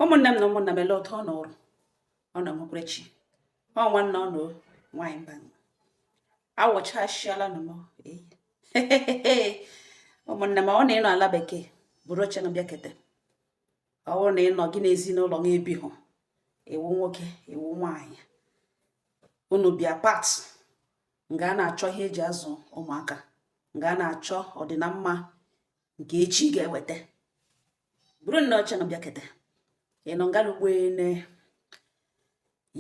Ụmụnne m na ụmụnna m, ele ụtọ ọ nọrụ ọ nọ nwekwerechi ọ nwanne ọ nọ nwaanyị mba awụchasịala nụ m. Ụmụnne m, ọ na ịnọ ala bekee, buru oche na bịa kete. Ọ bụrụ na ị nọ gị na ezinụlọ gị ebihụ, ewu nwoke, ewu nwaanyị, unu bịa part nga a na-achọ ihe eji azụ ụmụaka, nga a na-achọ ọdịnamma nke echi ga-eweta, buru nna oche na bịa kete. Ị nọ ngala ugboene,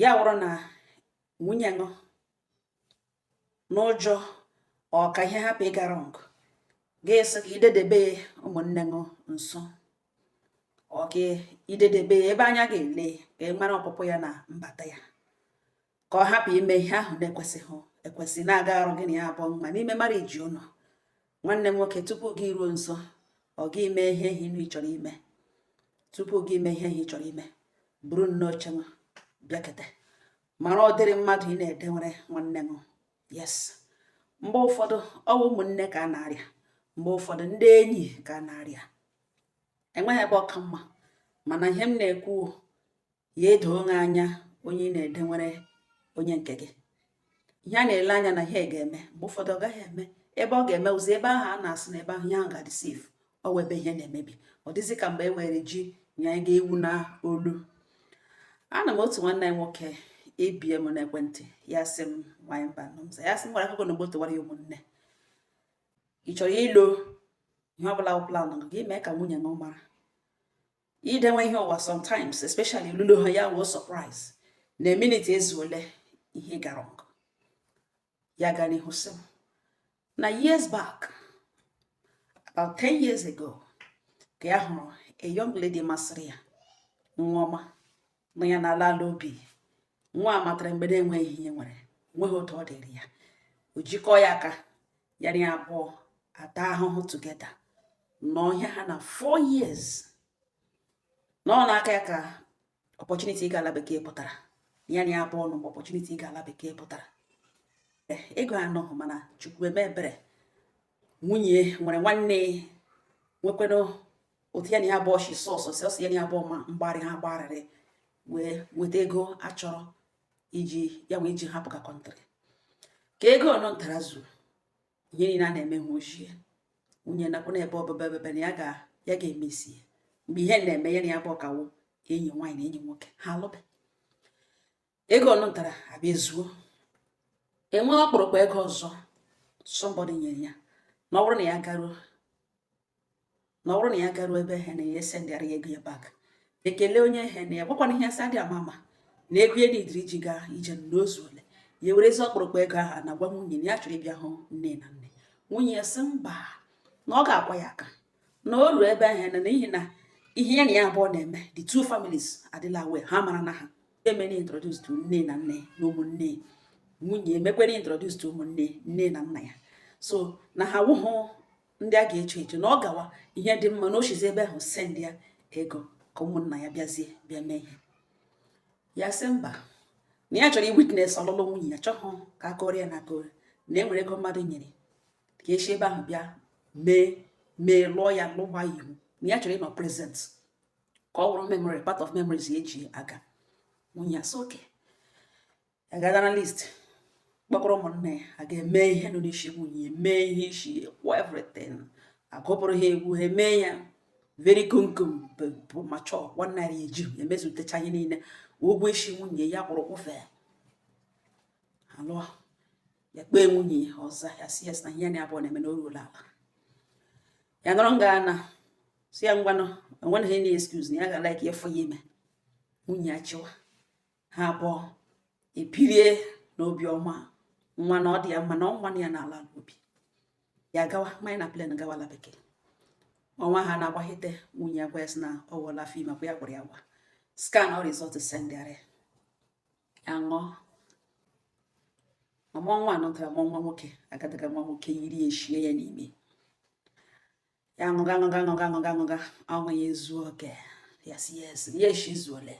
ya wụrụ na nwunye ṅụ n'ụjọ ọ ka ihe hapụ ịga wrong, ga-esi ka idedebe ụmụnne ṅụ nso, ọ ka idedebe ebe anya ga-ele ka ị mara ọpụpụ ya na mbata ya, ka ọ hapụ ime ihe ahụ na-ekwesịghị ekwesị na-aga arụ gị na ya abụọ mma n'ime marriage ụnụ. Nwanne m nwoke, tupu gị ruo nso ọ gị mee ihe ị chọrọ ime, tupu gị mee ihe ị chọrọ ime, buru nnọọ oche m bịakete, mara ọ dịrị mmadụ ị na-edenwere nwanne m. Yes, mgbe ụfọdụ ọ bụ ụmụnne ka a na-arịa, mgbe ụfọdụ ndị enyi ka a na-arịa. Enweghị ebe ọka mma, mana ihe m na-ekwu ya edoo gị anya, onye ị na-edenwere onye nke gị, ihe a na-ele anya na ihe ga-eme, mgbe ụfọdụ ọ gaghị eme. Ebe ọ ga-eme ụzọ ebe ahụ a na-asị na ebe ahụ ihe ahụ ga-adị safe, ọ wụ ebe ihe na-emebi. Ọ dịzị ka mgbe e were ji nye ga ewu na olu. Ana m otu nwanne anyị nwoke ebie m n'ekwentị, ya sị m, "Nwanyị mba nọ," ya sị m, "Gwara akụkọ na mgbe ya ụmụnne ị chọrọ ịlụ ihe ọbụla bụ plan gị, mee ka nwunye gị mara." Idenwe ihe ụwa sometimes, especially lụlo ha, ya wụ surprise na minute ezuole ihe gara ọgụ. Ya gara n'ihu sị m na years back, about 10 years ago, ka ya hụrụ a young lady masịrị ya, nwa ọma nọ ya n'ala ala obi. Nwa a matara mgbe na-enweghị ihe nwere, nweghị otu ọ dịrị ya, o jikọọ ya aka ya na ya abụọ ata ahụhụ together n'ọhịa ha na 4 years. Nọ n'aka ya ka opportunity ịga ala bekee pụtara. Ya na ya abụọ nọ mgbe opportunity ịga ala bekee pụtara. Ego anọghị, mana Chukwu eme ebere, nwunye nwere nwanne nwekwanụ otu ya na ya abụọ shi sọsọ sọsọ ya na ya abụọ ma mgbarị ha gbarịrị wee nweta ego achọrọ iji ya wee iji hapụ ka country. Ka ego nọ ntara zuru ihe niile a na-eme ha ojie, nwunye nakwa n'ebe ọbụba ebe na ya ga-eme isi ya. Mgbe ihe na-eme, ya na ya abụọ kawo enyi nwaanyị na enyi nwoke, ha alụbe. Ego ọnụ ntara abịa ezuo, enweghị ọkpụrụkpụ ego ọzọ somebody nyere ya na ọ bụrụ na ya garuo, na ọ bụrụ na ya garuo ebe ha na ya esendịara ya ego ya back. Ekele onye he na ya gwakwana ihe asa dị ama ama na ego ya nidiri iji gaa ije n'ozu ole, ya werezi ọkpụrụkpụ ego ahụ na gwa nwunye na ya chọrọ ịbịa hụ nne na nne. Nwunye ya sị mba, na ọ ga-akwa ya aka na o ruo ebe ahụ na n'ihi na ihe ya na ya abụọ na-eme, the two families adịla aware, ha mara na ha emere introduce to nne na nne na ụmụnne nwunye, emekwere introduce to ụmụnne nne na nna ya, so na ha wụhụ ndị a ga-eche eche na ọ gawa ihe dị mma na o shizi ebe ahụ send ya ego ka ụmụnna ya bịazie bịa mee ihe. Ya sị mba, na ya chọrọ i witness ọlụlụ nwunye ya, chọghị ka akọrọ ya na akọrọ na e nwere ego mmadụ nyere ka esi ebe ahụ bịa mee mee lụọ ya, lụgba ya ihu, na ya chọrọ ịnọ present ka ọ wụrụ memory, part of memories eji aga. Nwunye ya sị oke ya gagara na list kpọkọrọ ụmụnne ya, a ga-eme ihe nọ n'isi nwunye ya, mee ihe isi kwụọ everything, agụpụrụ ha egwu, ha eme ya very kumkum bụ mature ₦1 eji emezutecha ihe niile, ụgwọ isi nwunye ya kwụrụ kwụfee, alụọ ya, kpee nwunye ya ọza. Ya sị yes, na ihe ya na abụọ na-eme na o ruola ala. Ya nọrọ nga na si ya ngwanụ, enweghị any excuse na ya ga like ịfụ ya ime. Nwunye ya chịwa ha abụọ ebirie n'obi ọma, nwa na ọ dị ya mma na ọ nwa ya n'ala obi ya gawa mmanya na plane gawa ala bekee. Ọnwa ha na-agbahite, nwunye ya gwa ya sị na ọ wụọla afọ ime. Akwa ya gwara ya gwa scan ọ result sendịara ya, ya ṅụọ ọmụọ nwa anọtara, mụọ nwa nwoke, agadaga nwa nwoke yiri ya eshie ya n'ime ya, ṅụga ṅụga ṅụga ṅụga ṅụga, ọṅụ ya ezuo oke. Ya sị yes, ya eshi zuole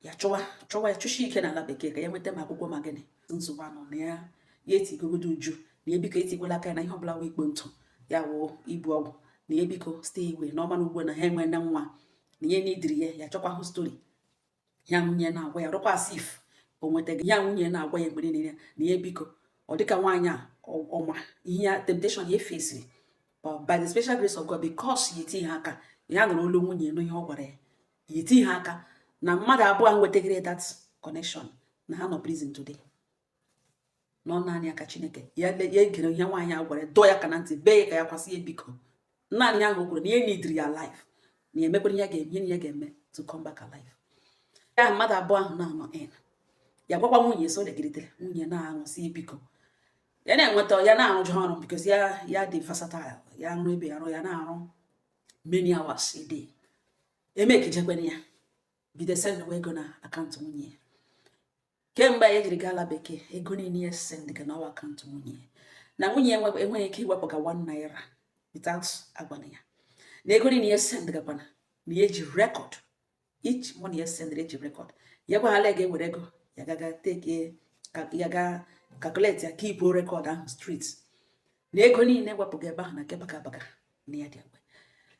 ya, chụwa chụwa ya chụshi ike n'ala bekee ka ya nweta ma akwụkwọ ma gịnị. Nsogbu anọ na ya, ya etigogodo uju na ya biko etikwala aka ya na ihe ọbụla wụ ikpo ntụ ya wụ ibu ọgwụ, na ya biko stay away na ọma na ugbo na ha enwene nwa. Na ihe n'idiri ya, ya chọkwa hụ story ya. Nwunye na-agwa ya rụkwa as if o nwetaghị ya. Nwunye na-agwa ya mgbe niile na ihe biko, ọ dịka nwaanyị a ọma ihe ya temptation ya efesiri. But by the special grace of God, because ya etinye aka, ya nụrụ olu nwunye, nụ ihe ọ gwara ya, ya etinye aka na mmadụ abụọ ahụ nwetagịrị that connection na ha nọ prison today. Nọ naanị aka Chineke ya ya egere ihe nwaanyị a gwara ya, dọọ ya aka na ntị, bee ya ka ya kwasị ya biko. Naanị ya ahụ o kwuru na ihe nidiri ya life, na ya emekwara ihe ya ga-eme, ihe ya ga-eme to come back alive. Ya mmadụ abụọ ahụ na-anọ in ya gwakwa nwunye so legidere nwunye na-aṅụ si biko, ya na-enweta, ya na-arụju ọrụ because ya dị versatile. Ya arụ ebe ya arụ, ya na-arụ many hours a day. Emekijekwene ya bido send ego na akaụntụ nwunye ya. Kemgbe ya jiri gaa ala bekee, ego niile ya send ga n'ọwa akaụntụ nwunye ya, na nwunye ya enweghị ike iwepụga ₦1 without agwana ya, na ego niile ya send gakwana na ya eji record each money ya send, eji record ya. Gwaghala ya ga-ewere ego ya gaga take ya ga calculate ya, keep record ahụ straight, na ego niile wepụga ebe ahụ na nke baka baka na ya dị agwa,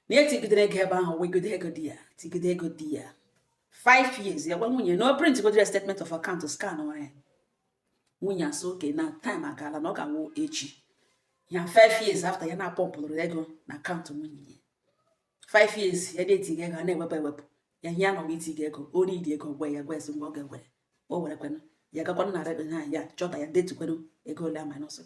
na ya tigidere ego ebe ahụ, wegide ego di ya, tigide ego di ya 5 years. Ya gwa nwunye na o print godere statement of account, scan nwere ya. Nwunye asị oke na time agaala, na ọ ga-awụ echi ya. 5 years after, ya na-apọmpụrụ ego na akaụntụ nwunye ya. 5 years ya na-etiga ego, a na-ewepụ ewepụ ya. Ihe ya nọ itiga ego, o nidi ego, gwa ya, gwa esi mgbe ọ ga-ewere, o werekwenụ ya gakwanụ na na ya chọta ya detukwenụ ego ole minus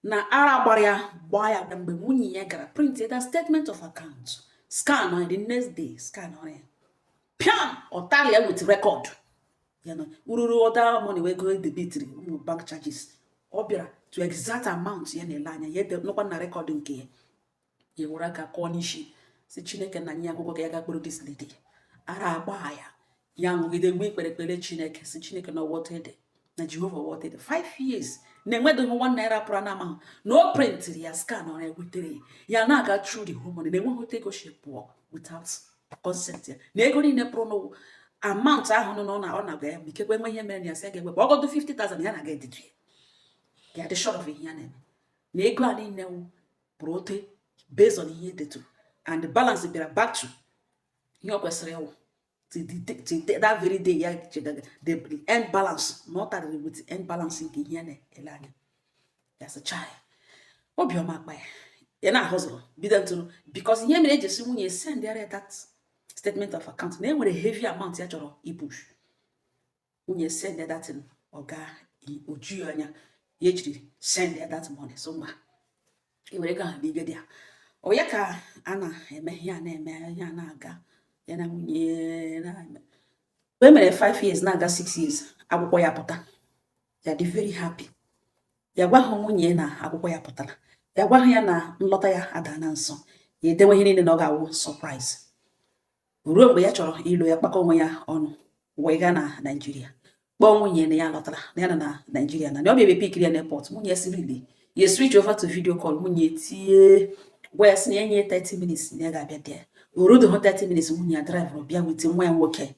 na ara gbara ya gbaa ya. Mgbe nwunye ya gara print that statement of account, scan on the next day, scan on ya, piam, ọ tally ya with record ya na ururu other money wey go debitiri ụmụ bank charges, ọ bịara to exact amount ya na-ele anya ya nọkwa na record nke ya. Ya were aka kụọ n'isi, si Chineke na nye akwụkwọ ka ya ga kpụrụ this lady. Ara agba ya, ya ṅụgide mgbe ikpere ekpere Chineke, si Chineke na ọwọta na Jehova wọta 5 years na-enwedoghị ₦1 pụrụ na amahụ na o printiri ya, scan ọ na-ewetere ya, na-aga through the whole money na-enweghị otu ego si pụọ without consent ya, na ego niile pụrụ n'ụwa amount ahụ nọ na ọ na-agwa ya. Ikekwe nwe ihe mere na ya sị ya ga-ewepụ ọgọdụ 50,000, ya na-aga editu ya, ya dị short of ihe ya na-eme, na ego a niile wụ pụrụ ote based on ihe detu, and the balance bịara back to ihe ọ kwesịrị ịwụ till that very day. Ya chegaga the end balance na ọ tarịrị with end balance nke ihe ya na-ele anya ya. Sị chai, obiọma akpa ya, ya na-ahụzụrụ bido ntụrụ because ihe mere eji esi nwunye send ya that statement of account na enwere heavy amount ya chọrọ ipush. Nwunye send ya that thing, ọ ga oju ya anya ya ejiri send ya that money. So mgba ewere ego ahụ n'ige dị ya, ọ ya ka a na-eme ihe a na-eme, ihe a na-aga ya na nwunye na-eme. Mgbe e mere 5 years na-aga 6 years, akwụkwọ ya pụta. Ya dị very happy. Ya gwa ha nwunye na akwụkwọ ya pụtara. Ya gwa ha ya na nlọta ya ada na nso, ya edewe ihe niile na ọ ga-awụ surprise. Ruo mgbe ya chọrọ ịlụ, ya kpakọ onwe ya ọnụ wee gaa na Naijiria, kpọọ nwunye na ya lọtara, na ya nọ na Naijiria, na ọ bịa ebe pickiri ya n'airport. Nwunye sirili ya switch over to video call. Nwunye tie gwa ya sị na ya nye 30 minutes na ya ga-abịa dị ya. O rudoghị 30 minutes, nwunye ya drive bịa with nwa ya nwoke,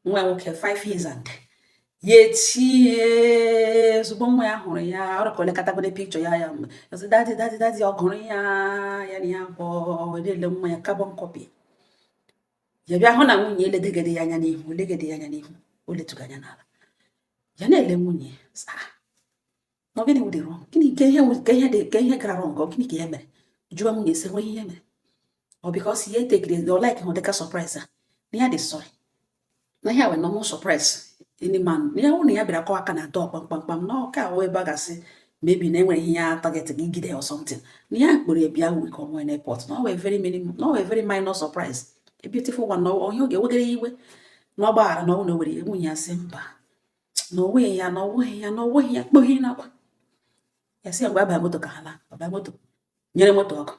nwa ya nwoke 5 years, and ya etie ozugbo nwa ya hụrụ ya, ọ rịka olekọtagode picture ya. Ya sị, "Daddy, daddy, daddy." Ọ gụrụ ya, ya na ya abụọ na-ele nwa ya carbon copy. Ya bịa hụ na nwunye eledegede ya anya n'ihu, olegede ya anya n'ihu, o letuga anya n'ala, ya na-ele nwunye. Sị, "Ah, na gịnị wụ dị wrong? Gịnị ka ihe ka ihe dị ka ihe gara wrong? Ọ gịnị ka ihe mere?" Jụọ nwunye sị nwe ihe mere ọ because ya etekiri ọ like hụ dịka surprise a, na ya dị sorry, na ihe a wee normal surprise any man, na ya hụ na ya bịara kọwa aka na dọọ kpamkpamkpam, na ọka awụ ebe a ga-asị maybe na enwere ihe ya target gị gide or something, na ya kpọrọ ya bịa wee ka ọ nwee n'airport, na ọ wee very many, na ọ wee very minor surprise, a beautiful one, na ọ ihe ọ ga-ewegara ya iwe na ọ gbaghara, na ọ na o were. Nwunye ya sị mba, na o nweghị ya, na ọ nweghị ya, na ọ nweghị ya kpoghe n'akwa. Ya sị ya mgbe aba moto ka ha laa. Ọba moto nyere moto ọkụ,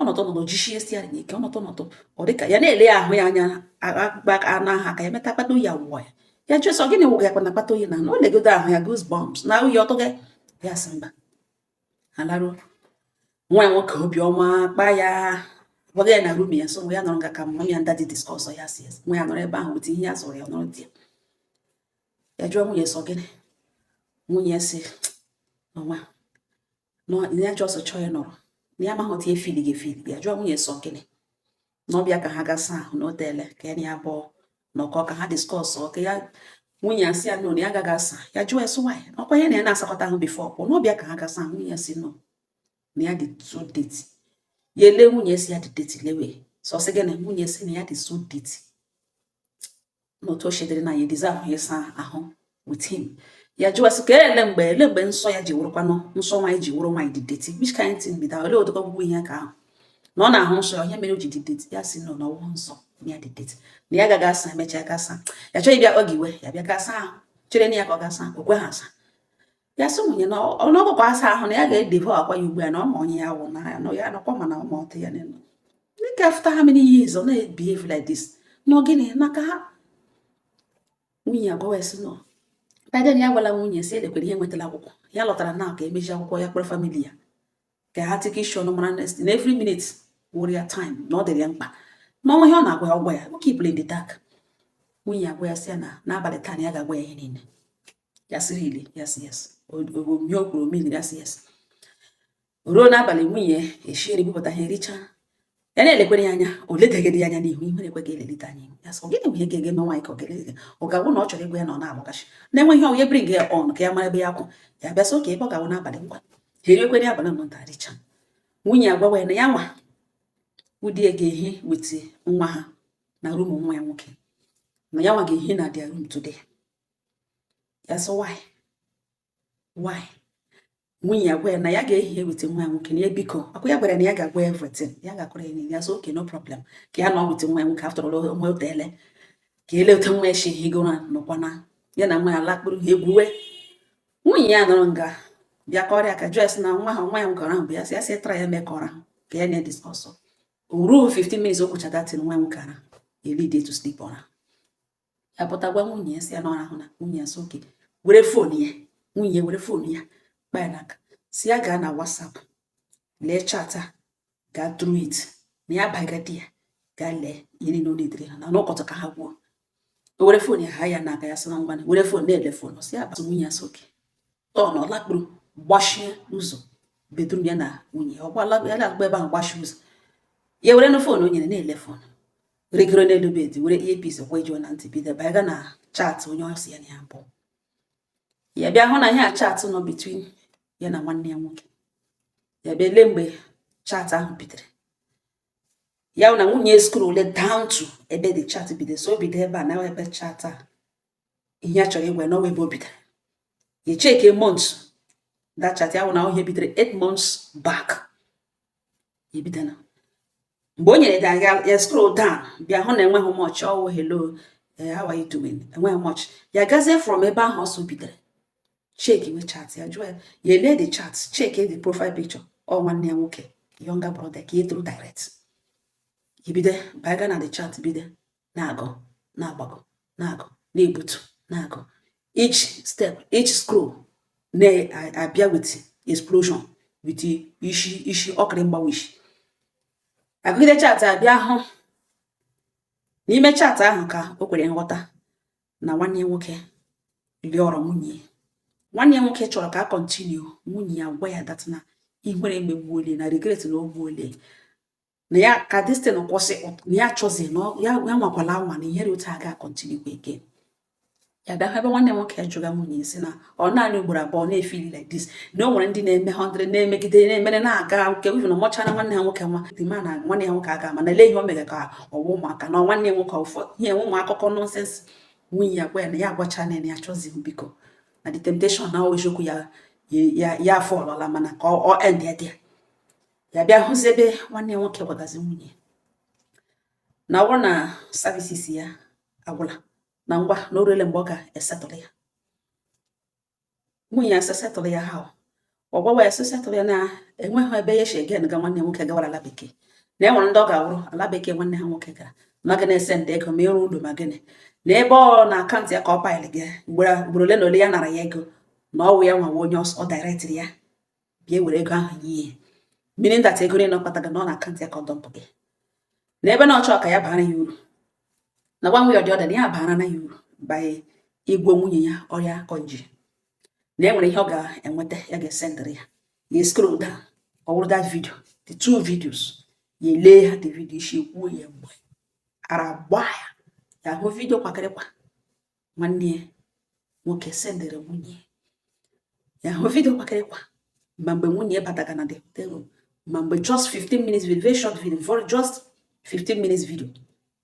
ọnọdụ ọnọdụ jichie steering ike, ọnọdụ ọnọdụ ọ dịka ya na-ele ya ahụ ya anya, akpụkpọ anụ ahụ aka ya meta akpata oyi awụọ ya. Ya jụọ sọ gịnị wụga ya na akpata oyi na o legodo ahụ ya, goosebumps na oyi ọtụga ya. Sị mba. Ha laruo, nwa ya nwoke obiọma kpa ya, gwaga ya na room ya, so ya nọrọ nga ka mummy ya daddy discuss. Ya si nwa ya nọrọ ebe ahụ weta ihe ya zụrụ, ya nọrọ di ya. Ya jụọ nwunye sọ gịnị. Nwunye sị n'ọnwa na ya jọsọ chọọ ya nọrọ na ya amaghị otu ya efili ga-efili. Ya jụọ nwunye sọ gịnị. Na ọbịa ka ha gasa ahụ n'hotele, ka ya na ya abụọ nọkọ, ka ha discuss. Ka ya nwunye ya sị ya no, na ya agaghị asa. Ya jụọ ya sị why? Ọkwa ya na ya na-asakọta ahụ before pụọ, na ọbịa ka ha gasa ahụ. Nwunye ya sị no, na ya dị so dirty. Ya ele nwunye si ya dị dirty, lewe sọ sị gịnị? Nwunye si na ya dị so dirty, n'otu o shedịrị na ya deserve ịsa ahụ with him. Ya jụọ sị ka ele mgbe nsọ ya ji wụrụkwanụ nsọ nwaanyị ji wụrụ nwaanyị dị dirty? Which kind thing be that? Ole otu ọgwụgwụ ihe ka ahụ na ọ na-ahụ nsọ ya, ihe mere o ji dị dirty? Ya sị no, na ọwụghị nsọ, na ya dị dirty, na ya agaghị asa. Emechaa ya gasa, ya chọghị ịbịa oge iwe ya bịa gasa ahụ, chere na ya ka ọ gasa, o kwe ha asa. Ya sị nwunye na ọnụọgụgụ asa ahụ, na ya ga-edevo akwa ya ugbu a, na ọ ma onye ya wụ na ya nọ ya nọkwa, mana ọ ma ọtụ ya n'elu dịka after how many years ọ na-behave like this? Na ọ gịnị naka ha? Nwunye ya gwawa ya sị no. By then ya gwala nwunye sị elekwere ihe nwetara akwụkwọ ya lọtara na ka emechi akwụkwọ ya, kpọrọ family ya ka ha take isi ọnụ mara next in every minute wụrụ ya time, na ọ dịrị ya mkpa na ọnwa ihe ọ na-agwa ya, ọgwa ya o keep in the dark. Nwunye ya gwa ya sị ya na n'abalị taa na ya ga-agwa ya ihe niile. Ya sịrị ili ya sị yes, ihe o kwuru omiri. Ya sị yes. Ruo n'abalị, nwunye esi nri bupụta ha, ericha. Ya na-elekwere ya anya, o ledegide ya anya n'ihu, ihu na-ekwe elelite anya ihu ya. Sị ọ gịnị bụ ihe ga-eme nwaanyị ka ọ ga-elele? Ọ ga-awụ na ọ chọrọ ịgwa ya na ọ na-agbakashi na-enwe ihe ọ ya bring ya on ka ya mara ebe ya kwụ. Ya bịa sị oke ebe ọ ga-awụ n'abalị ngwa ha eriekwere abalị nọ nta richa. Nwunye ya gwawa ya na ya nwa ụdị ya ga-ehi with nwa ha na room nwa ya nwoke, na ya nwa ga-ehi na their room today. Ya sị why, why? Nwunye ya gwa ya na ya ga-ehi with nwa ya nwoke, na ya biko akwa ya gwara na ya ga-agwa everything, ya ga-akọrọ ya niile. Ya sị okay, no problem, ka ya nọ with nwa ya nwoke. After all, nwa otele ka ele otu nwa ya si higoro nọkwa na ya na nwa ya lakpuru ha egwuwe. Nwunye ya nọrọ nga bịa kọrọ ya ka Joyce na nwa ha, nwa ya nwoke ahụ bụ ya sị ya sị tara ya mee ka ọ rahụ, ka ya na-ediscuss. O ruo 15 minutes o kwucha datin, nwa ya nwoke ara elide to sleep ọra. Ya pụta gwa nwunye ya sị ya na ọ rahụ na nwunye ya sị okay, were phone ya. Nwunye ya were phone ya kpa ya n'aka, si ya gaa na WhatsApp, lee chat a, gaa through it, na ya bagadi ya gaa lee ihe niile ọ na-edere ha na n'ụkọtụ ka ha gwuo. O were phone ya ha ya n'aka, ya sị na ngwa, were phone na-ele phone. Sị ya basị nwunye ya sị okay, tọn ọ lakpuru, gbachie ụzọ bedroom ya na nwunye ya. Ọ gbala ya na-agba ebe ahụ, gbachie ụzọ ya, were na phone o nyere na-ele phone, rigoro n'elu bed, were earpiece kwa ejuo na ntị, bido baga na chat onye ọ sị ya na ya bụ. Ya bịa hụ na ihe a chat nọ between ya na nwanne ya nwoke. Ya bịa lee mgbe chat ahụ bidoro, ya hụ na nwunye scroll down to ebe the chat bidoro. So o bido ebe a na ebe chat a, ihe a chọrọ ịgwa ya n'ọwa ebe o bidoro. Ya check months that chat, ya hụ na ihe bidoro 8 months back. Ya bido na mgbe o nyere ya ya scroll down, bịa hụ na enweghị much ọwụ "Hello, how are you doing?" Enweghị much. Ya gazie from ebe ahụ ọsọ bidoro check we chat. Ya jụọ ya, ya ele the chat, check the profile picture, ọ nwanne ya nwoke, younger brother, ka e tụrụ direct. Ya bido baga na the chat, bido na-agụ, na-agbago, na-agụ, na-ebutu, na-agụ. Each step, each scroll na-abịa with explosion, with isi isi ọkịrị mgbawa isi. Agụgide chat, abịa hụ n'ime chat ahụ ka o kwere nghọta na nwanne ya nwoke rịọrọ nwunye ya. Nwanne ya nwoke chọrọ ka a continue. Nwunye ya gwa ya that na ihere emegbuole na regret na o gbuole na ya, ka this thing kwụsị, na ya chọzi na ya ya nwakwala anwa na ihere otu a ga continue again. Ya bịa hụ ebe nwanne nwoke ya jụga nwunye si na ọ naanị ugboro abụọ na-efeel like this, na o nwere ndị na-eme 100 na-emegide na-emere na-aga nke even mọchara nwanne ha nwoke nwa the man na nwanne ya nwoke aga, mana ele ihe o mere ka ọwụ ụmụaka na nwanne ya nwoke ụfọdụ ihe ụmụ akụkọ nonsense. Nwunye ya gwa ya na ya agwacha na ya achọzighị, biko, na the temptation na eziokwu ya ya ya afọ ọlọla, mana ka ọ end ya dị ya. Bịa hụzi ebe nwanne ya nwoke gwagazi nwunye na ọ bụrụ na services ya agwụla na ngwa na o ruole mgbe ọ ga-esettle ya. Nwunye ya sị settle ya ha? Ọ gwawa ya sị settle ya na enweghị ebe ya si egen ga nwanne ya nwoke gawara ala bekee, na e nwere ndị ọ ga-awụrụ ala bekee nwanne ha nwoke gara na ga na-ese ndị ego ma ịrụ ụlọ ma gịnị, na ebe ọ na account ya ka ọ pile gị ugboro ole na ole ya nara ya ego, na ọwụ ya nwawa onye ọ directịrị ya bịa were ego ahụ nye ya, meaning that ego niile ọ kpataga na ọ na account ya ka ọ dump gị, na ebe na ọ chọọ ka ya bara ya uru na one way or the other, na ya bara na ya uru by ịgwọ nwunye ya ọrịa konji, na e nwere ihe ọ ga-enweta ya ga-esendịrị ya. Ya scroll down, ọ wụrụ that video, the two videos. Ya elee ha the video, isi ekwuo ya mgbe ara gbaa ya. Ya hụ video kwakịrịkwa nwanne ya nwoke sendịrị nwunye ya. Hụ video kwakịrịkwa ma mgbe nwunye bataga na the hotel room, ma mgbe just 15 minutes video, very short video, for just 15 minutes video.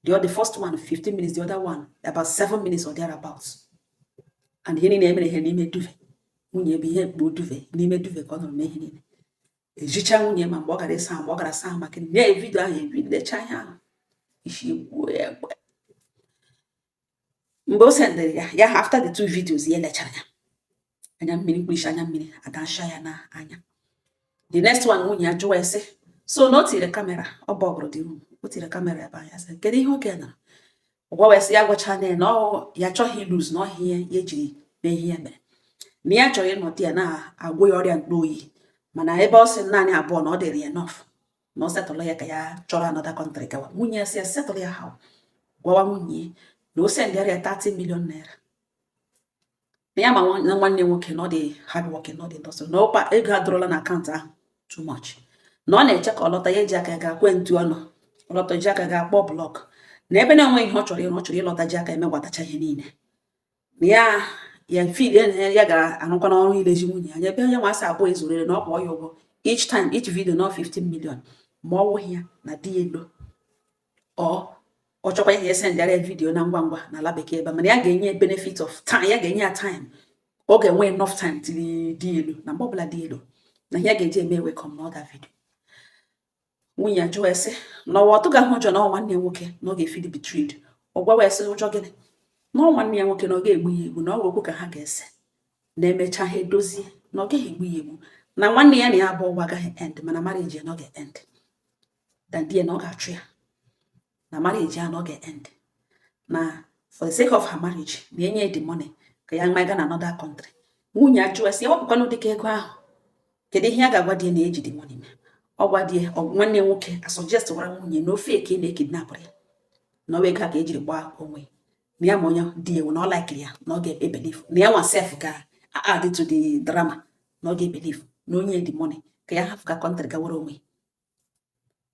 The first one 15 minutes, the other one about 7 minutes or thereabouts. And ihe niile emere ihe n'ime duvet nwunye bụ ihe mkpu duvet, n'ime duvet ka ọ nọrọ mee ihe niile, ejicha nwunye ma mgbe ọ gara ịsa ahụ, mgbe ọ gara saa ahụ, maka na video ahụ ebi lecha ihe ahụ, isi gbuo ya mgbe mgbe o sendịrị ya ya after the two videos ya lechara ya anya mmiri mkpụrụ anya mmiri adasha ya n'anya. The next one, nwunye ya jụwa ya sị so na o tiri camera, ọ bọgụrụ the room, o tiri camera ebe ahụ. Ya sị kedu ihe oge nara gwa wee sị ya gwacha na ya na ọ ya achọghị ilose na ọhịa ya ejiri mee ihe ya mere, na ya chọrọ ịnọdụ ya na-agwọ ya ọrịa mkpe oyi, mana ebe ọ sị naanị abụọ na ọ dịrị ya enough, na ọ setụlụ ya ka ya chọrọ another country gawa. Nwunye ya sị ya setụlụ ya ha gwawa nwunye na o sendịara ya 30 million naira, na ya ma na nwanne nwoke na ọ dị hard working, na ọ dị industrial, na ọkpa ego adọrọla na akaụntụ ahụ too much, na ọ na-eche ka ọ lọta, ya eji aka ya ga-akwe ntu ọnụ, ọ lọta ji aka ga-akpọ block, na ebe na-enweghị ihe ọ chọrọ ịrụ, ọ chọrọ ịlọta ji aka emegwatacha ihe niile, na ya ya feel ya ya ga-arụkwa n'ọrụ ilezi nwunye anya, ebe ya nwa asị abụọ ezuru na ọ kwụọ ya ụgwọ each time, each video na 15 million, ma ọ wụghị ya na di ya elo ọ ọ chọkwa ya esendịara ya video na ngwa ngwa na ala bekee ebe, mana ya ga-enye benefit of time, ya ga-enye ya time, ọ ga-enwe enough time tiri di elu na mgbe ọbụla dị elu na ihe ya ga-eji eme welcome na ọda video. Nwunye ya jụọ ya sị na ọwa ọtụgaghị ụjọ na ọ nwanne ya nwoke na ọ ga-efeel betrayed. Ọ gwawa ya sị ụjọ gịnị, na ọ nwanne ya nwoke, na ọ ga-egbu ya egbu, na ọ bụ okwu ka ha ga-ese na emecha ha edozie, na ọ gaghị egbu ya egbu, na nwanne ya na ya abụọ ụwa agaghị end, mana marriage ya na ọ ga-end dan di ya, na ọ ga-achụ ya, na marriage ya na ọ ga-end, na for the sake of her marriage na enye the money ka ya maga na another country. Nwunye ya jụọ sị ya wepụkwanụ dịka ego ahụ, kedu ihe a ga-agwa di ya na eji the money mee? Ọ gwa di ya nwanne ya nwoke asuggest gwara nwunye na ofe eke na-ekidnapụrụ ya, na ọwa ego a ka ejiri gbaa onwe na ya, ma onye di ya na ọ likeri ya, na ọ ga-ebelieve na ya nwa sef ga add to the drama, na ọ ga-ebelieve na onye the money ka ya hapụ ka country gawara onwe.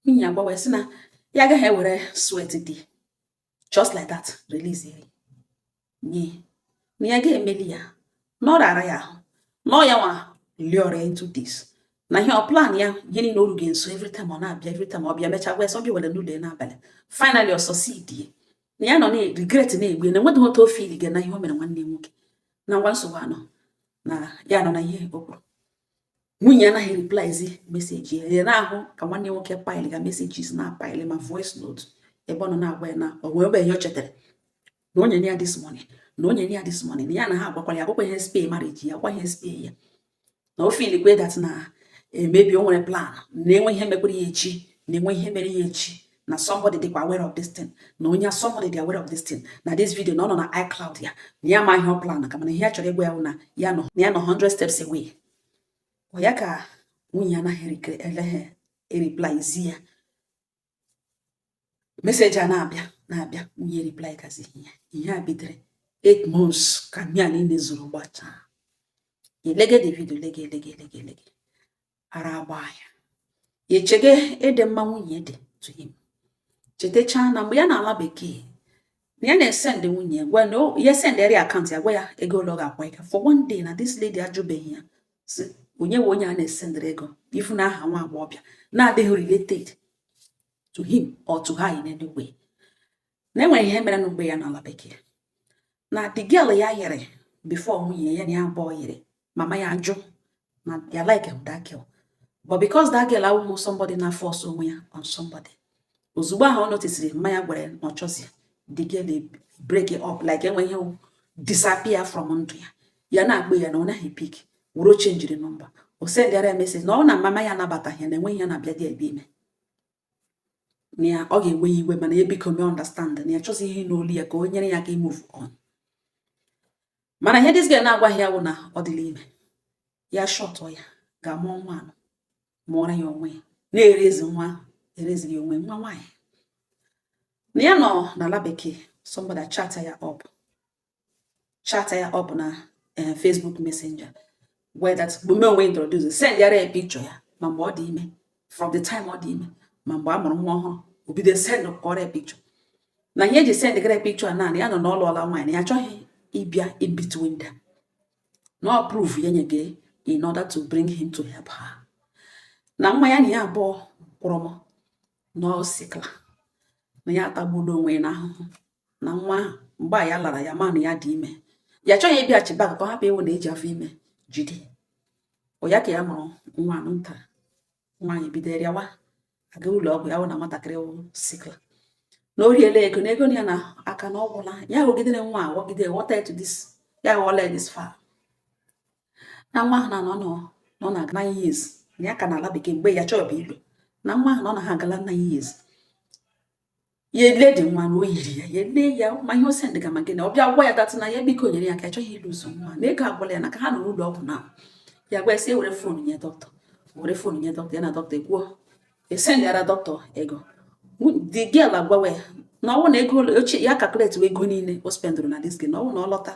Nwunye ya gwawa ya sị na ya agaghị ewere sweat di just like that release ya nye, na ya ga-emeli ya, na ọ rara ya ahụ, na ọ ya nwa lure into this, na ihe ọ plan ya ihe niile o rughị nso. Every time ọ na-abịa, every time ọ bịa mechaa gwa ya sị ọ bịa were n'ụlọ ya n'abalị, finally ọ succeed ya, na ya nọ na regret na-egbu ya, na enweghị otu o feel ga na ihe o mere nwanne ya nwoke na ngwa nsogbu anọ na ya nọ na ihe o kwuru. Nwunye anaghị repliezi message ya. Ya na-ahụ ka nwanne ya nwoke pile ga messages na pile ma voice note ebe ọ nọ na-agwa ya na o wee ebe ihe o chetara na o nyere ya this money, na o nyere ya this money, na ya na ha agwakwara ya agwakwa ihe spare marriage ya, agwa ihe spare ya, na o feel kwe that na emebi o nwere plan, na enwe ihe mekwara ya echi, na enwe ihe mere ya echi, na somebody dịkwa aware of this thing, na onye somebody dị aware of this thing, na this video na ọ nọ na iCloud ya, na ya ma ihe ọ plan ka, mana ihe ya chọrọ ịgwa ya bụ na ya nọ, na ya nọ 100 steps away. Ọ ya ka nwunye anaghị eleghị ereply zi ya message a na-abịa na-abịa, nwunye reply gazighị ya. Ihe a bidoro 8 months ka mmiri a niile zuru gbachaa. Elege the video, lege elege elege elege, ara agba ya, echege ịdị mma nwunye dị to him, chetachaa na mgbe ya na-ala bekee na ya na-esend nwunye gwa na ya sendịrị akaụntụ ya, gwa ya ego ole ọ ga-akwa ya for one day, na this lady ajụbeghị ya sị onye nwe onye a na-esendịrị ego, ifu na aha nwa agbọghọbịa na-adịghị related to him or to her in any way, na enwere ihe mere na mgbe ya n'ala bekee na the girl ya yere before nwunye ya na ya abụọ yere, mama ya ajụ na ya like that girl, but because that girl awụghị somebody na force onwe ya on somebody, ozugbo ahụ ọ noticiri mma ya gwara ya na ọ chọzi, the girl break it up like enwe ihe disappear from ndụ ya. Ya na-agba ya na ọ naghị pick, were changeri number, o sendịara ya message na ọ na mama ya anabataghị ya, na enweghị ya na-abịa dị ebe ime na ya ọ ga-ewe ya iwe, mana ya biko mee understand na ya chọzi ihe n'olu ya ka o nyere ya aka move on. Mana ihe this girl na-agwaghị ya bụ na ọ dịla ime ya short ya ga-amụọ nwa anọ, mụọrọ ya onwe ya, na-erezi nwa ahụ, ereziri onwe nwa nwaanyị. Na ya nọ n'ala bekee, somebody chat ya up na Facebook Messenger where that mume onwe introduce, send yara ya picture ya ma mgbe ọ dị ime, from the time ọ dị ime. Ma mgbe a mụrụ nwa ọhụrụ, o bido send kọrọ ya picture, na ihe eji send gara picture a naanị ya nọ na ọ lụọla nwaanyị, na ya achọghị ịbịa in between them, na ọ prove ya nye in order to bring him to help her, na nwa ya na ya abụọ kwụrụ m na ọ sickler, na ya atagbula onwe ya n'ahụhụ na nwa ahụ. Mgbe a ya lara, ya ma na ya dị ime, ya achọghị ịbịaghachi back ka ọ hapụ ịwụ na eji afọ ime jide ọ ya. Ka ya mụrụ nwa anụ ntara, nwaanyị bido rịawa, aga ụlọ ọgwụ, ya wụ na nwatakịrị wụ sickler, na o riela ego na ego ya na aka na ọ gwụla. Ya ghọgidere nwa a, ghọgide, ghọta to this, ya ghọọla ya this far, na nwa ahụ na nọ nọ na 9 years, na ya ka na ala bekee mgbe ya chọọ bụ ilu, na nwa ahụ nọ na ha agala 9 years. Ya ele dị nwa na o yiri ya, ya ele ya, ma ihe o sendịga ma gịnị. Ọ bịa gwa ya that na ya biko nyere ya ka achọghị ịlụzo nwa, na ego agwụla ya, na ka ha nọ n'ụlọ ọgwụ. Na ya gwa ya sị ewere phone nye dọkịta, were phone nye dọkịta, ya na dọkịta ekwuo, esendịara dọkịta ego. The girl agwawa ya na ọ bụrụ na ego ochie ya calculate ego niile o spendụrụ na this girl, na ọ bụrụ na ọ lọta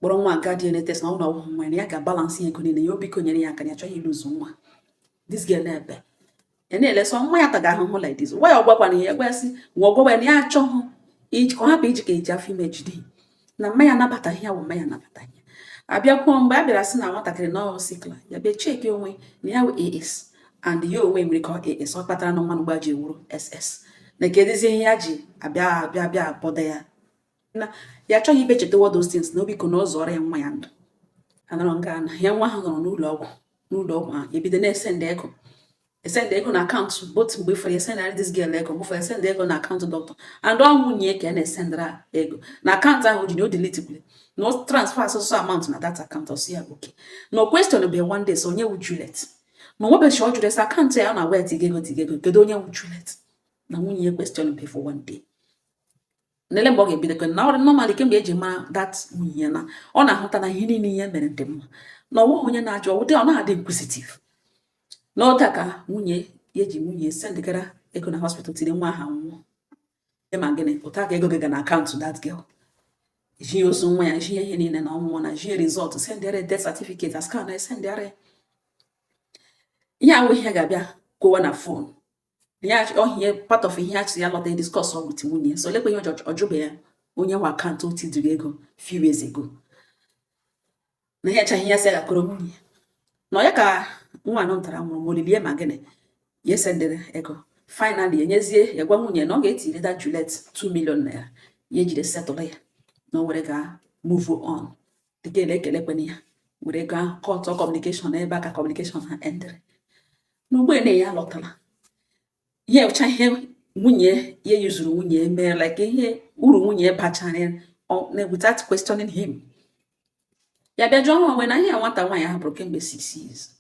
kpọrọ nwa ga DNA test, na ọ bụrụ na ọ bụghị nwa ya, na ya ga-abalance ego niile ya. O biko nyere ya aka, na ya achọghị ịlụzu nwa. This girl na-ebe, ya na-elesa nwa ya taga ahụhụ like this. Gwa ya, ọ gwakwana ya, gwa ya sị nwa, ọ gwawa ya na ya achọghị iji ka ọ hapụ iji ka eji afọ ime jide, na mma ya anabataghị ya, wụ mma ya anabataghị ya. Abịakwuo mgbe a bịara sị na nwatakịrị na ọ sickler, ya bịa check onwe na ya wụ AS and ya onwe nwere ka ọ AS, ọ kpatara na nwa mgba ji ewuru SS, na kedụzi ihe ya ji abịa abịa abịa abọda ya, na ya achọghị ibe chetawa those things, na obiko na ọ zọrọ ya nwa ya ndụ. Anọrọ nga na ya nwa ahụ nọrọ n'ụlọ ọgwụ ahụ, ebido na-esend ego, esend ego na account both. Mgbe ifere esendara this girl ego, mgbe ụfọdụ esend ego na account doctor and ọ nwunye ka ya na-esendara ego na account ahụ o ji na o delete kwule na o transfer asụsụ amount na that account. Ọ sị ya okay, na o question be one day, so onye wu Juliet, na onwebechi ọ jụrụ ese account ya ọ na-agwa ya tiga ego, tiga ego, kedu onye wu Juliet? Na nwunye ya question be for one day nele mgbe ọ ga-ebido na ọrụ normally kemgbe eji mara that nwunye ya, na ọ na-ahụta na ihe niile ihe mere dị mma, na ọnweghị onye na-ajụ ọwụdị, ọ na-adị inquisitive n'oge a ka nwunye ya eji nwunye sendịgara ego na hospital tiri nwa ahụ nwụọ. Ma gịnị ụta ka ego gị ga na account that girl, ji ozu nwa ya, ji ihe niile na ọnwụọ, na ji result, sendịara death certificate, as ka na esendịara ihe ahụ, ihe ga-abịa kwuwa na phone ya ọhie part of ihe achị ya lọta discuss with nwunye. So lekwa ihe ọjụbe ya, onye nwe account o tidiri ego few years ago, na ihe echaghị ya sị ya gakọrọ nwunye na ọ ya ka nwa anọ ntara nwụrụ, ma olilie ma gịnị ya esendịrị ego. Finally enyezie ya, gwa nwunye na ọ ga-etiri that Juliet 2 million naira, ya ejide settle ya, na o were ga move on. Dịka ele ekelekwana ya were ego ahụ cut communication ebe aka communication ha endere. N'ugbo ene ya lọtara ihe ụcha, ihe nwunye ya yuzuru, nwunye mere like ihe uru nwunye bachara ya without questioning him. Ya bịa jụọ onwe na ihe nwata nwaanyị hapụrụ kemgbe 6 years,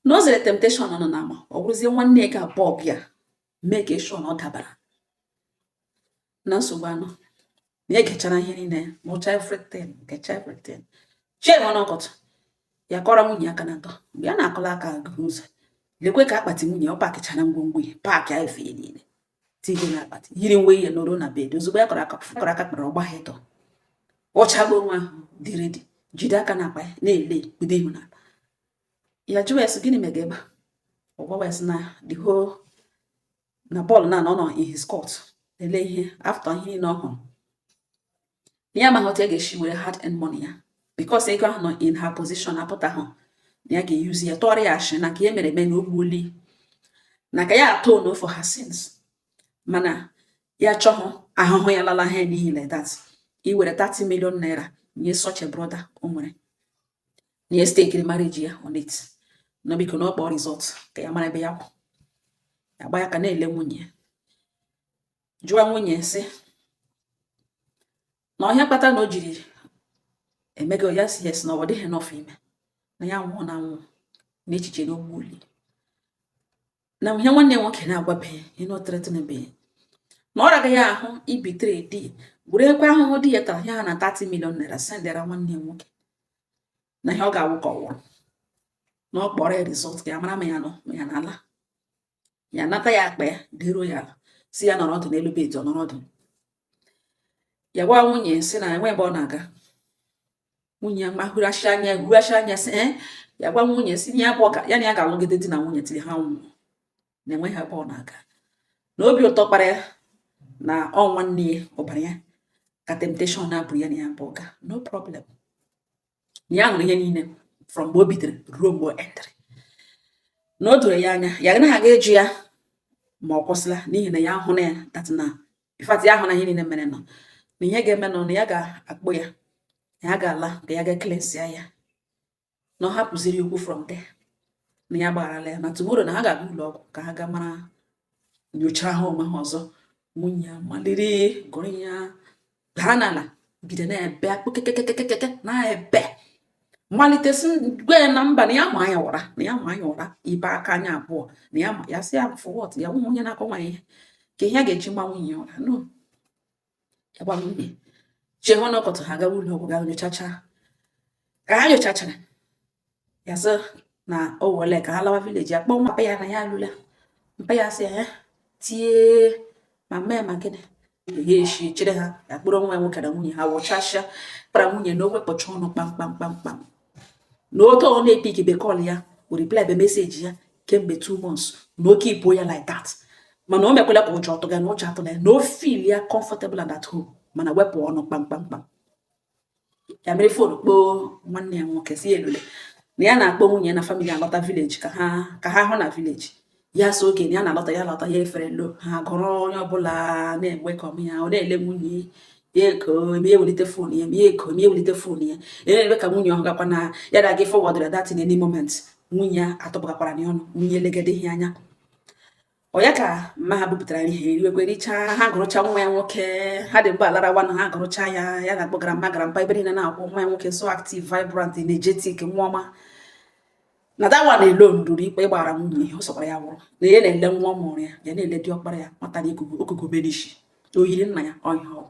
na o zere temptation nọ n'ama, ọ bụrụzie nwanne ya ga-abụọ bịa mee ka sure na ọ dabara na nsogbu anọ, na egechara ihe niile, mụcha everything, gecha everything, chee nwe n'ọkọtụ ya kọrọ nwunye aka na ntọ. Mgbe ya na-akọla aka ụzọ, lekwe ka akpati nwunye ọ packịchara ngwongwo ya, pack ya efe ya niile, tinye na akpati, yiri nwe ihe, nọrọ na bed. Ozugbo ya kọrọ aka, kọrọ aka kpara ọgba ha ịtọ, ọchago nwa ahụ dị ready, jide aka n'akpa ya na-ele bido ihu n'ala. Ya jụwa ya sị, "Gịnị mega ebe a?" Ọ gwawa ya sị na the whole na bọọlụ na ọ nọ in his court ele ihe after ihe niile ọ hụrụ, na ya amaghị otu ya ga-esi were hard earned money ya, because ego ahụ nọ in her position apụtahụ, na ya ga-eyuzi ya tụọrọ ya ashị na ka ya mere eme, na o gbuoli, na ka ya atone for her sins, mana ya achọghị ahụhụ ya lala ha n'ihi like that, iwere 30 million naira nye such a brother o nwere, na ya stakiri marriage ya on it, na biko na ọ kpọọ result ka ya mara ebe ya kwụ. Ya gba ya ka na-ele nwunye, jụọ nwunye sị na ọhịa kpatara na o jiri emego ya. Si yes, na ọ dịghị enough ime na ya nwụọ na nwụ n'echiche na ogbuoli, na ihe nwanne ya nwoke na-agwabeghị ihe na threatenbeghị, na ọ ragaghị ahụ ibitere di were ekwe ahụhụ di ya tara ya na 30 million naira sendera nwanne ya nwoke, na ihe ọ ga-awụ ka ọ nwụrụ, na ọ kpọrọ ya result ka ya mara ma ya nọ ma ya n'ala ya nata ya akpa ya, deruo ya ala, si ya nọrọ ọdụ n'elu bed. Ọ nọrọ ọdụ, ya gwa nwunye si na enwe ebe ọ na-aga. Nwunye ya mahụrachi anya, hụrachi anya, sị ee. Ya gwa nwunye si na ya bụ ya na ya ga-alụgide di na nwunye tiri ha nwụọ. Na enweghị ebe ọ na-aga, na obi ụtọ kpara ya na ọ nwanne ya, ọbara ya, ka temptation na-abụrụ ya na ya bụ ga no problem, na ya hụrụ ihe niile from mgbe o bidoro ruo mgbe o endịrị, na o doro ya anya. Ya anaghị aga ịjụ ya ma ọ kwụsịla, n'ihi na ya hụ na ya that na in fact ya hụ na ihe niile mere nọ na ihe ga-eme nọ, na ya ga-akpụ ya, na ya ga-ala ka ya ga cleanse ya, na ọ hapụziri okwu from there, na ya gbagharala ya, na tomorrow na ha ga-aga ụlọ ọgwụ ka ha ga mara nyocha ha onwe ha ọzọ. Nwunye ya maliri gụrụ ya daa n'ala, bido na-ebe akpụkekekekeke, na-ebe, malite sị gwa ya na mba, na ya ma ya ụra, na ya ma ya ụra ibe aka anya abụọ, na ya ma ya, sị ya for what? Ya nwụhụ onye na-akọ nwaanyị ihe ka ihe a ga-eji gba nwunye ya ụra. No, ya gwa nwunye chehụ na ọkọtụ ha gawa ụlọ ọgwụ ga nyochacha. Ka ha nyochachara, ya sị na o wele ka ha lawa village. Ya kpọọ mpa ya na ya alụla. Mpa ya sị ya tie ma mee ma gịnị, ya eshi chere ha. Ya kpọrọ nwa ya nwoke na nwunye ha wụchasịa kpara nwunye na o wepụcha ọnụ kpamkpam kpamkpam, na otu ọ na-epick be call ya, o reply be message ya kemgbe 2 months, na oke ipo ya like that. Mana o mekwela ka ụjọ tụga na ụjọ atụla ya, na o feel ya comfortable and at home, mana wepụ ọnụ kpamkpamkpam. Ya mere phone kpoo nwanne ya nwoke, si ya elule na ya na-akpọ nwunye ya na family alọta village ka ha hụ na village. Ya so oge na ya na-alọta, ya lọta, ya efere lo ha gụrụ onye ọbụla na-enwe kọm ya. Ọ na-ele nwunye ya eko eme, ya ewelite phone ya eme, ya eko eme, ya ewelite phone ya ebe ka nwunye ọhụ gakwa na ya na-aga forward that in any moment. Nwunye ya atụpụgakwara ya ọnụ, nwunye elegede ihe anya ọ ya ka mma ha bupụtara ihe eriwekwe richaa. Ha gụrụcha nwa ya nwoke, ha dị mgbe alarawa na ha gụrụcha ya. Ya na-akpọ grandma, grandpa ebe niile na-akwụ. Nwa ya nwoke so active, vibrant, energetic, nwa ọma. Na that one alone ruru ikpe ịgbara nwunye ihe ọ sọkwara ya wụrụ na ya na-ele nwa ọ mụrụ ya, ya na-ele diọkpara ya, nwata na ikuku okuku merishi o yiri nna ya ọhịa ọ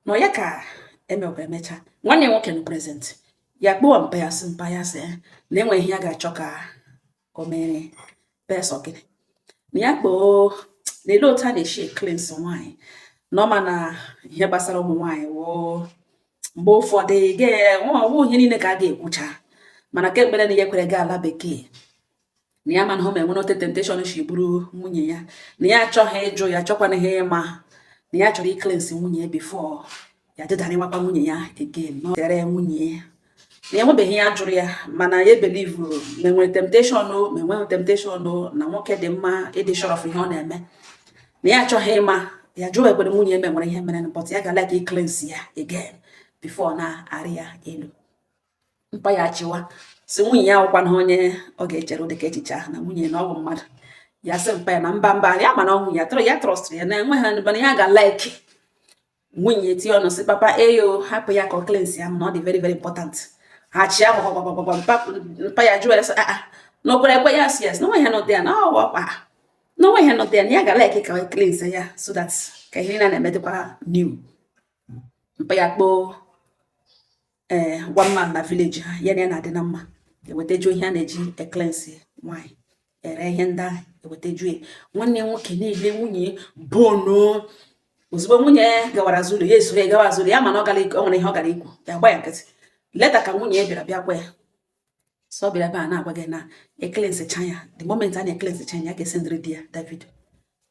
nọ ya. Ka emekwa emecha, nwanne ya nwoke nọ present. Ya kpọọ mpa ya, sị mpa ya, sị na enwe ihe ya ga-achọ ka o mere pesọ gịnị, na ya kpọọ na ele otu a na-esi cleanse nwaanyị, na ọ ma na ihe gbasara ụmụ nwaanyị woo mgbe ụfọdụ ọwụ ihe niile ka a ga-ekwucha, mana kemgbe na ya kwere gaa ala bekee, na ya mana hụ ma enwere ote temptation si bụrụ nwunye ya, na ya achọghị ịjụ ya, achọkwana ihe ịma, na ya chọrọ icleanse nwunye ya before ya dịdarịwakwa nwunye ya again. Na tere nwunye ya na enwebeghị ya jụrụ ya, mana ya believe ma enwere temptation o, ma enweghị temptation o, na nwoke dị mma ịdị sure of ihe ọ na-eme, na ya achọghị ịma. Ya jụọ ekwere nwunye eme nwere ihe mere, but ya ga like cleanse ya again before na-arị ya elu. Mpa ya achịwa, si nwunye ya awụkwana onye ọ ga-echere ụdịka echiche ahụ, na nwunye na ọ bụ mmadụ. Ya sị mpa ya na mba mba, ya mana ọ nwunye ya tụrụ ya, trust ya na enweghị, mana ya ga like nwunye tinye ọnụ, sị papa eyo hapụ ya ka ọ cleanse ya, na ọ dị very very important. Ha chịa gwagwagwagwagwa. Mpa ya jụọ ya sị ah, na o kwere ekwe? Ya sị yes, na onwe ihe nọ ya, na ọ ọkpa na onwe ihe nọ ya, na ya ga like ka ọ cleanse ya so that ka ihe niile na-eme dịkwa new. Mpa ya kpọọ ee one man na village ha ya na ya na-adị na mma, ewetajuo ihe a na-eji ecleanse nwaanyị, ere ihe ndị ahụ, ewetajuo ya. Nwanne ya nwoke na-ele nwunye bonu. Ozugbo nwunye gawara azụ ụlọ, ya esoro ya gawa azụ ụlọ ya, mana ọ gara o nwere ihe ọ gara ikwu, ya gba ya nkịtị. Later ka nwunye ya bịara bịa gwa ya, sọ bịara ebe a na-agwa gị na ecleansecha ya, the moment a na-ecleansecha ya, ya ga-esendịrị di ya that video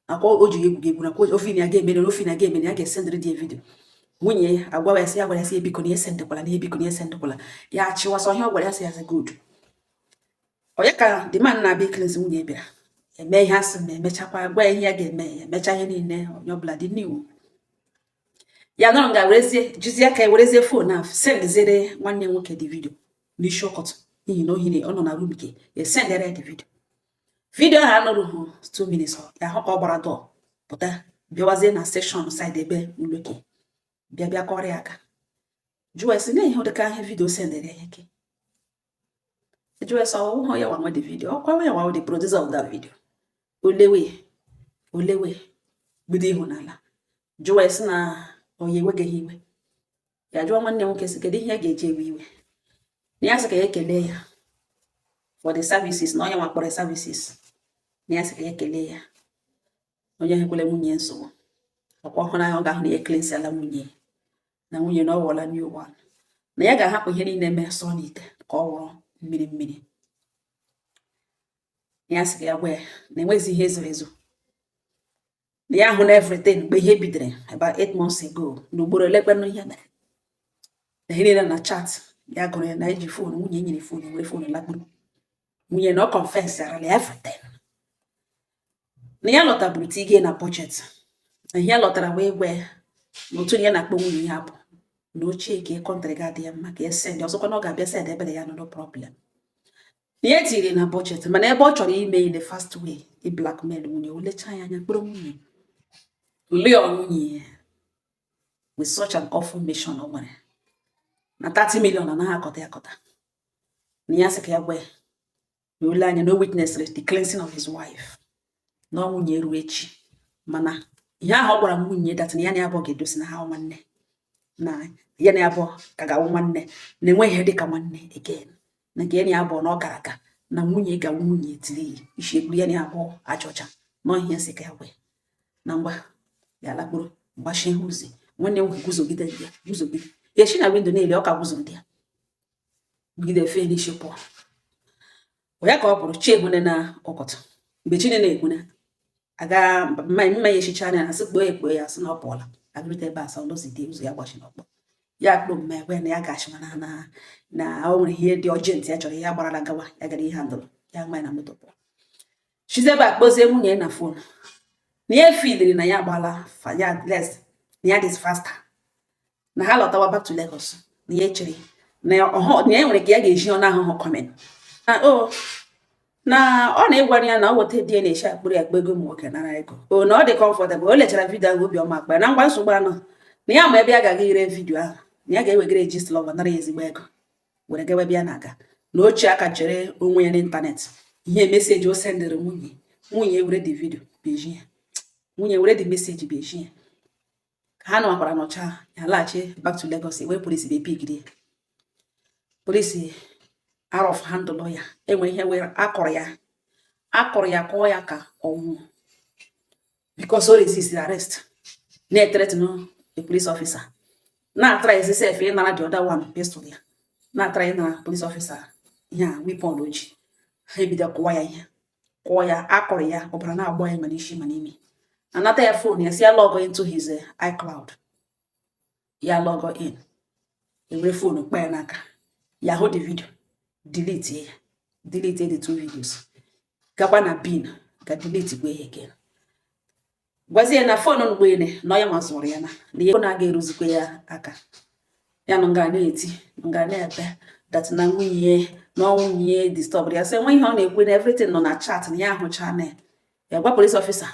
akwa o ji egwu egwu nakwa ofe na ya ga-emere, ofe na ya ga-emere, ya ga-esendịrị di ya video. Nwunye ya agwa ya sị ya gwara ya sị ya biko na ya esendịkwala, na ya biko na ya esendịkwala. Ya achịwasọ ihe ọ gwara ya, sị ya sị good. Ọ ya ka the man na-abịa icleanse nwunye ya bịara eme ihe asị ma emechakwa gwa ya ihe ya ga-eme, ya emecha ihe niile, onye ọbụla dị new. Ya nọrọ nga werezie jizie aka ya werezie phone ahụ sendiziere nwanne ya nwoke dị video n'isi ụkọtụ, n'ihi na ohi ọ nọ na room ke ya, sendere ya the video. Video ahụ anọrụghị 2 minutes, ya hụ ka ọ gbara dọọ pụta, bịawazie na section side ebe ụlọke bịa bịa kọrọ ya aka, jụọ ya sị na ihe ụdịka ihe video sendere ya ke. Jụọ ya sị ọwụhụ ya nwa the video, ọkwa ya nwa the producer of that video. Olewe olewe bido ihu n'ala, jụọ ya sị na ọ ya enweghị iwe. Ya jụọ nwanne nwoke sị kedu ihe ya ga-eji ewe iwe, na ya sị ka ya kelee ya for the services, na onye nwa kpọrọ services, na ya sị ka ya kelee ya, onye ekwele nwunye nsogbu ọkwa ọhụrụ ahụ, ọ ga-ahụ na ya cleansiala nwunye, na nwunye na ọ wụọla new one, na ya ga-ahapụ ihe niile mee sọ n'ite ka ọ wụrụ mmiri mmiri. Na ya sị ka ya gwa ya na enwezi ihe zoro ezo, na ya hụ na everything mgbe ihe bidoro about 8 months ago, na ugboro elekwanụ ihe mere, na ihe niile na chat ya gụrụ ya na eji phone nwunye nyere phone, were phone lakpuru nwunye, na ọ confess arala everything, na ya lọtaburu tige na budget, na ihe ya lọtara wee gwa ya na otu ya na-akpọ nwunye ya bụ na ochie ka country ga-adị ya mma ka ya send ọzọkwa, na ọ ga-abịa send ebere ya, no problem, na ya tiri na budget. Mana ebe ọ chọrọ ime in the fast way i blackmail nwunye, o lechaa ya anya kpọrọ nwunye lụọ nwunye ya with such an awful mission o nwere na 30 million anaghị akọta ya akọta. Na ya sị ka ya gwa ya na ole anya na o witnessed the cleansing of his wife, na ọ nwunye ruo echi. Mana ihe ahụ ọ gwara nwunye that na ya na ya abụọ ga-edosi, na ha nwanne, na ya na ya abụọ ka ga-awụ nwanne, na enweghị ihe dịka nwanne again, na nke ya na ya abụọ na ọ gara aga, na nwunye ga nwunye tiri isi ekpuru ya na ya abụọ achọcha na ihe sị ka ya gwa ya na ngwa ya lakpuru gbachie ụzọ. Nwanne m nwoke guzogide ya, guzogide ya, esi na window niile ọ ka guzogide ya, gide efe n'isi pụọ ya ka ọ pụrụ. Chi ehune na ụkọtụ mgbe chi na-ekwune aga mma mma ya echicha anya asị kpoo ya, kpoo ya, asị na ọ pụọla. Agụrịta ebe a sọ n'ụzọ dị ụzọ ya gbachiri ọkpọ ya kpoo mma ya gwa ya na ya ga-achị, mana na o nwere ihe dị urgent ya chọrọ, ya gbarala gawa ya gara ihe handụlụ ya nwa ya na moto pụọ. Chizi ebe a kpozie nwunye ya na phone na ya feeliri na ya agbala ya less, na ya dị faster, na ha lọtawa back to Lagos, na ya echere na ọhụ na ya nwere ka ya ga-eji ọnụ ahụhụ coming na o na ọ na-ịgwara ya na ọ weta di ya na-eshi akpụrụ ya akpa ego ụmụ nwoke nara ego o, na ọ dị comfortable. O lechara video ahụ, obiọma akpa ya na ngwa nsogbu anọ, na ya ma ebe ya ga-aga ire video ahụ, na ya ga-ewegara gist lover nara ya ezigbo ego were gawa ebe ya na-aga, na ochie aka chere onwe ya n'ịntanetị ihe message o sendịrị nwunye. Nwunye were the video beji ya, nwunye were the message beji ya, ka ha nọkwara nọcha ya laghachi back to Lagos wee polisi bịa pickiri ya. Polisi arọf handle ya, enwe ihe wee akọrọ ya, akọrọ ya, kụọ ya ka ọnwụ because o resist arrest, na-ethreaten the police officer, na-atry sef ịnara the other one pistol ya, na-atry ịnara police officer ihe a weapon o ji. Ha ebido kụwa ya ihe, kụọ ya, akọrọ ya, ọbara na-agba ya ma n'isi ma n'imi. Anata ya phone ya, si ya log into his iCloud. Ya log in, ewere phone kpa ya n'aka, ya hụ the video, delete ya, delete the two videos, gakwa na bin ga delete gwa ya again, gwazie ya na phone mgbene na ya nwa zụrụ ya, na ihe na-aga eruzikwa ya aka. Ya nọ nga na-eti, nga na-ebe that na nwunye na nwunye disturb ya, sị enwe ihe ọ na-ekwu na everything nọ na chat, na ya ahụcha na ya. Ya gwa police officer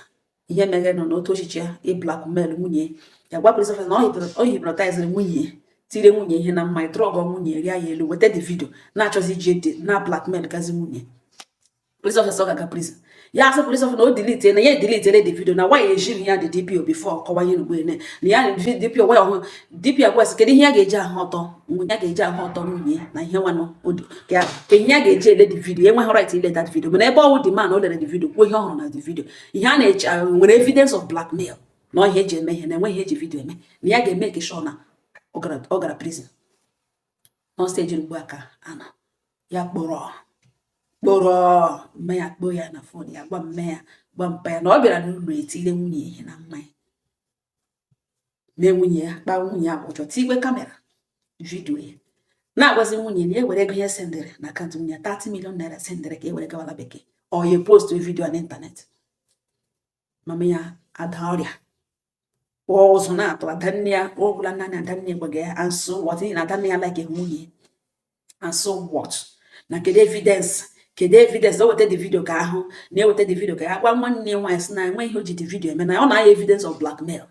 ihe mere nọ n'otu ochichi ya ị blackmail nwunye ya. Gwa police officer na ọ hypnotizere nwunye, tire nwunye ihe na mmanya, drug nwunye, ria ya elu, weta the video, na-achọzi iji ede na blackmail gazi nwunye. Police officer ọ ga-aga prison. Ya asị police officer na o delete, na ya delete the video, na why ejighị ya the DPO before kọwa ihe n'ugbo ene na ya DPO gwa ya ọhụ. DPO agwa sị kedu ihe ya ga-eji ahụ ọtọ nwunye ya, ga-eji ahụ ọtọ nwunye na ihe nwanụ ka ihe ya ga-eji ele the video. Enweghị right ile that video, mana ebe ọwụ the man o lere the video, kwuo ihe ọ hụrụ na the video, ihe a na-eche nwere evidence of blackmail, na ọ ihe eji eme ihe, na enweghị ihe eji video eme, na ya ga-eme ka sure na ọ gara prison. Nọ stage ugbu a ka anọ ya kpọrọ kpọrọ mma ya, kpọọ ya na phone, ya gwa mme ya, gwa mpa ya na ọ bịara n'ụlọ etile nwunye ihe na mmanya, mee nwunye ya, kpaa nwunye ya ụjọ, tigwe camera video ya, na-agwazi nwunye na ewere ego ya sendịrị na account nwunye ya, 30 million naira sendịrị, ka e were gawala bekee, ọ ya post video na ịntanetị. Mama ya ada ọrịa ụzụ na-atụ adanne ya ọ gwụla naanị adanne gwaga ya, and so what? N'ihi na adanne ya like nwunye. And so what? Na kedu evidence? Kedu evidence? O weta the video ka ahụ na eweta the video ka ya gwa nwanne ya nwaanyị sị na enweghị ihe o ji the video eme, na ọ na-anya evidence of blackmail,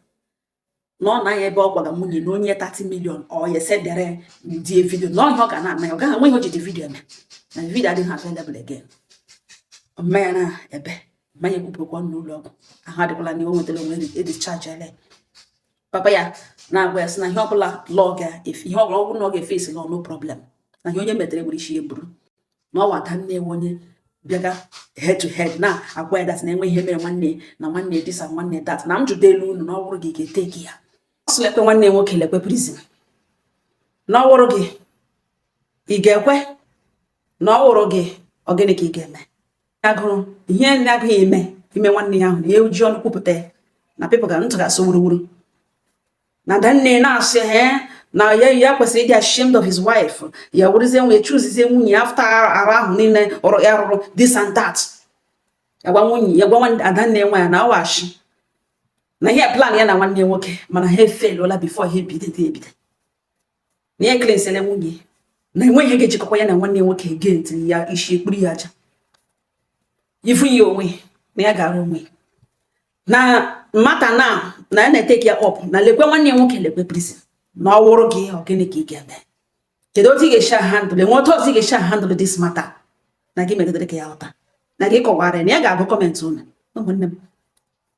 na ọ na-anya ebe ọ gwaga nwunye na onye 30 million ọ ya esendere die video, na ọhịa ọ ga na-ana ya, ọ gaghị enwe ihe o ji the video eme, na the video adịghị available again. Mmanya na ebe mmanya ekwupụrụkwa n'ụlọ ọgwụ ahụ adịkwala na o nwetara onwe, edischarge ele. Papa ya na-agwa ya sị na ihe ọbụla law ga ihe ọbụla ọ bụrụ na ọ ga-efesi law, no problem, na ihe onye metere nwere isi eburu, na ọwa ada nne onye bịaga head to head na-agwa ya that na enwe ihe mere nwanne na nwanne this and nwanne that, na m jụde elu unu na ọ bụrụ gị ga-eteki ya. Ọ sị lekwe nwanne nwoke, lekwe prison, na ọ wụrụ gị ị ga-ekwe, na ọ wụrụ gị ọ gịnị ka ị ga-eme? Agụrụ ihe na-agụghị ime ime nwanne ya ahụ na ya ji ọnụ kwupụta ya na people ga ntụ ga-asụ wuruwuru na adanne na-asị he na ya kwesịrị ịdị ashamed of his wife, ya werezie nwunye, choosezie nwunye after arụ ahụ niile ọrụ ya rụrụ, this and that. Ya gwa nwunye ya, gwa adanne nwa ya na ọ washi na ihe plan ya na nwanne ya nwoke, mana ha efailuola before ha ebido ebido, na ya cleansele nwunye, na enweghị ihe ga-ejikọkwa ya na nwanne ya nwoke again till ya isi ekpuru ya aja ifu ya onwe na ya gara onwe na mata na ya na-etake ya up na lekwe nwanne ya nwoke, lekwe prison. Na ọ wụrụ gị, ọ gịnị ka ị ga-eme? Kedu otu ị ga-esi handle enwe otu ọzọ ị ga-esi handle this matter na gị megidere ka ya ghọta na gị kọwara ya na ya ga-agụ comment unu, ụmụnne m?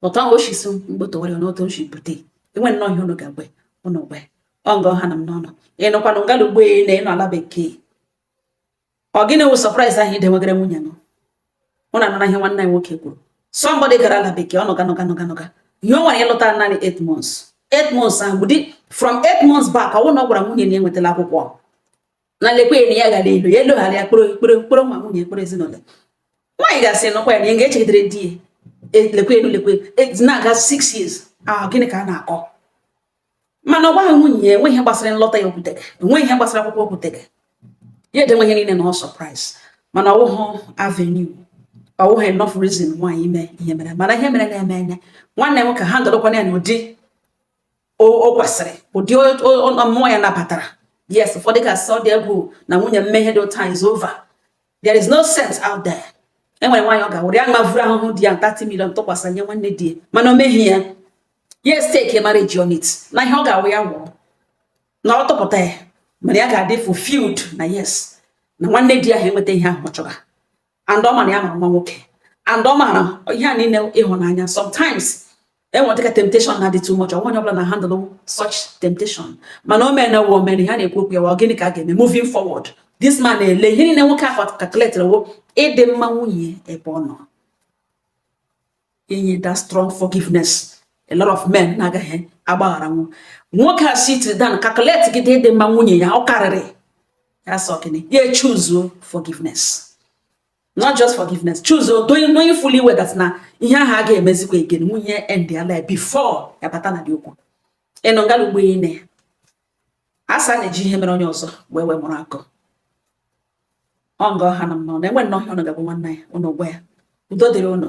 Otu ahụ o si si mgbotowara na otu o si bute enwe nnọọ ihe unu ga-agwe unu gwe ọ nga ọha na m n'ọnụ. Ịnụkwanụ ngala ugbo na ịnọ ala bekee, ọ gịnị wụ surprise ahụ idewegara nwunye nọ? Ụnụ anara ihe nwanne anyị nwoke kwuru. Somebody gara ala bekee, ọ nọga nọga nọga nọga, ihe o nwere ịlụta naanị 8 months. 8 months ahụ dị from 8 months back, ọ bụrụ na ọ gwara nwunye na enwetala akwụkwọ na lekwe na ya gara elu ya eloghara ya kpụrụ kpụrụ kpụrụ nwa nwunye kpụrụ ezinụlọ. Nwaanyị ga-asị nụkwa ya na ya ga-echegidere di ya lekwe elu lekwe na-aga 6 years ahụ. Gịnị ka a na-akọ? Mana ọ gwaghị nwunye ya. Enweghị ihe gbasara nlọta ya okwutere, enweghị ihe gbasara akwụkwọ okwutere ya edenwe ihe niile na ọ surprise. Mana ọwụhụ avenue, ọwụghị enough reason nwaanyị ime ihe mere. Mana ihe mere na-eme eme, nwanne nwoke ha ndọrọkwana ya n'ụdị o kwesịrị, ụdị mmụọ ya nabatara. Yes, ụfọdụ ga-asị ọ dị egwu na nwunye mmehie dị ụta is over. There is no sense out there. Enwere nwaanyị ọ ga-were ya mavuru ahụhụ di ya 30 million tụkwasị nye nwanne di ya, mana o meghị ya. Yes, take marriage on it na ihe ọ ga-awụ ya nwụrụ na ọ tụpụta ya, mana ya ga-adị fulfilled na yes, na nwanne di ya ahụ enweta ihe ahụ ọ chọga. And ọ mara ya mara nwa nwoke, and ọ mara ihe a niile ịhụnanya. Sometimes enwere dịka temptation na-adị too much. Onye ọbụla na handle such temptation, mana o mere na o mere ha na-ekwu okwu ya wa. Gịnị ka a ga-eme moving forward? This man na-ele ihe niile nwoke afọ calculate wo ịdị mma nwunye ebe ọ nọ, inye that strong forgiveness. A lot of men na-agaghị agbaghara nwoke a sit down, calculate gị ịdị mma nwunye ya, ọ karịrị ya. Sọ gịnị ya choose forgiveness, not just forgiveness, choose knowing fully well that na ihe ahụ a ga-emezikwa again. Nwunye end ya life before ya bata na dị okwu ịnụ ngala ugbo ine asa na-eji ihe mere onye ọzọ wee mụrụ akọ. Ọ nga ọha na m nọ na enwe nnọọ ihe ụnụ ga-agwa nwanne ya, ụnụ gwa ya. Udo dịrị ụnụ.